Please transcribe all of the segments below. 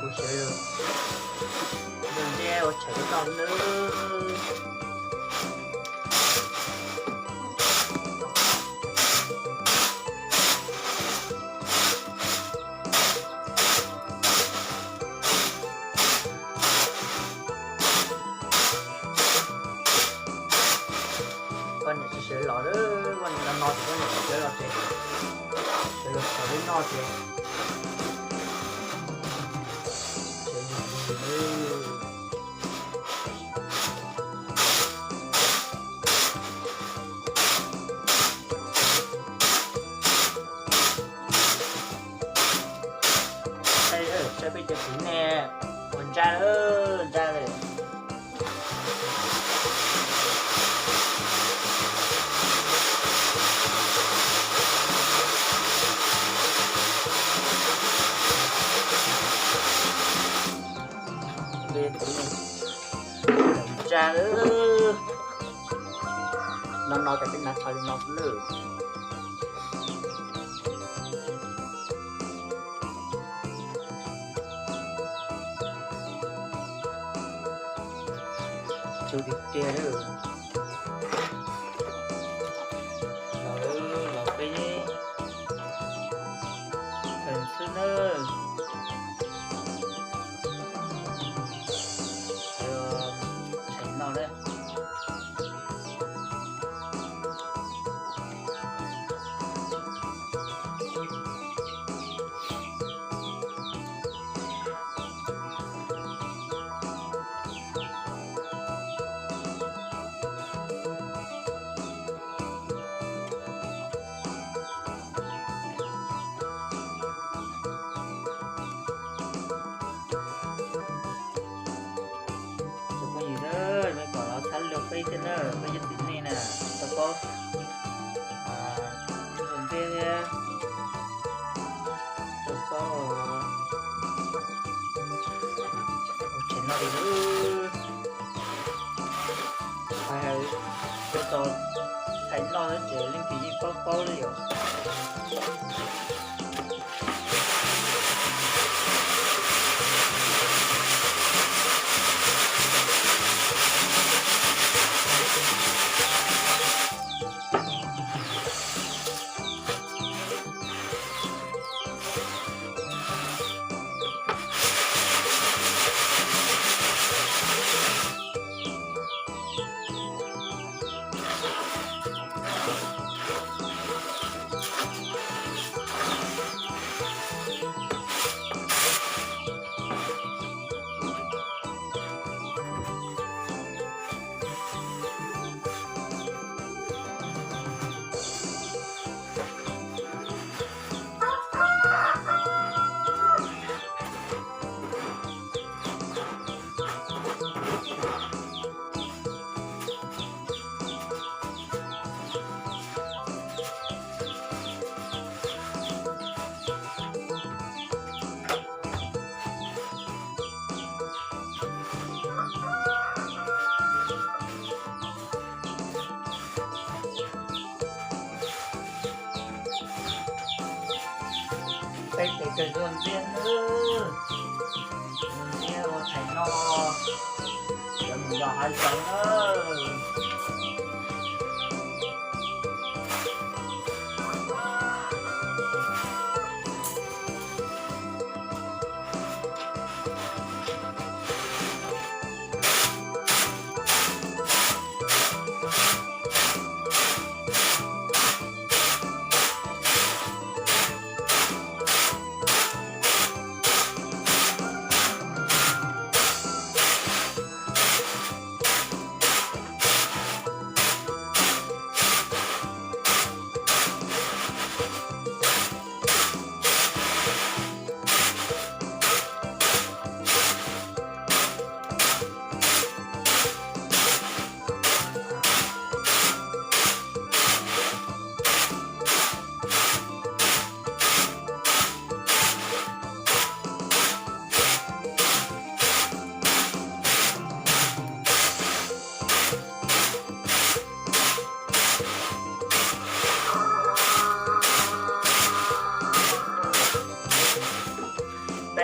Kuv sawv los nrog neb ua tshais rau noj nawb. Poj niam tsis sawv los, poj niam no no ces poj niam tsis sawv los ces sawv los tshais rau noj ces. Saib peb cov kwv nej ua ntsa lawm, ntsa lawm. Ntsa lawm. No no ces peb hnav tshais li no xwb lawm. Tsuas tiag tiag lawm. Los, los peb feem xwb nawb. Tshais no na. Tus phooj ywg na, nej kom los txhawb nrog peb thiab na, peb cov txiv neej na, tau paub tus ntej thiab, tau paub ua tshais noj li lawm. Hais ua tau tshais noj ces leej twg yeej paub paub li os. Peb tes kawg zuag ntxiag nawb, ntxiag ua tshais noj, cov mus yos hav zoov nawb.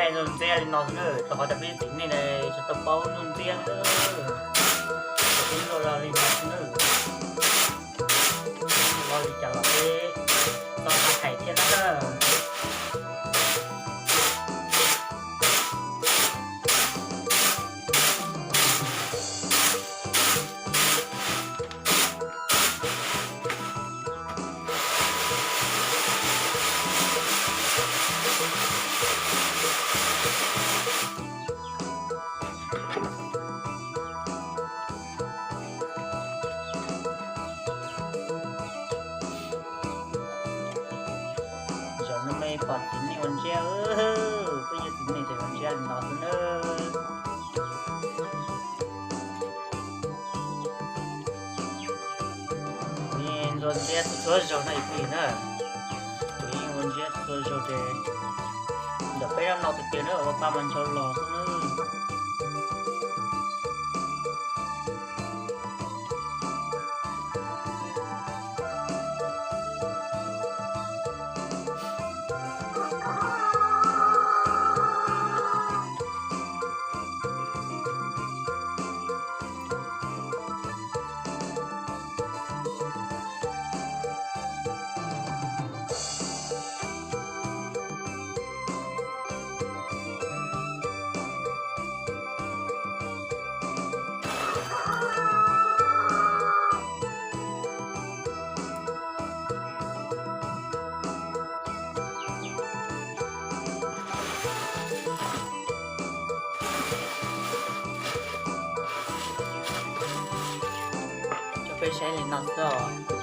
Ntxuav ntxiab li no xwb na, rau qhov tias peb txiv neej tsis tau paub ntxuav ntxiab na. Peb ntxuav los li no xwb na. Ua li cas los peb txhob hais thiab na. Zaum no mas pom txiv neej ua ntxiab, peb yog txiv neej ces ua ntxiab li no xwb nawb. Kuv yeej ntxuav ntxiab txhua zaus no ib pliag na. Kuv yeej ua ntxiab txhua zaus ces ntawm peb zaub no tiag tiag na, ua pab mas ncho los xwb nawb. Coj peb saib li no xwb os.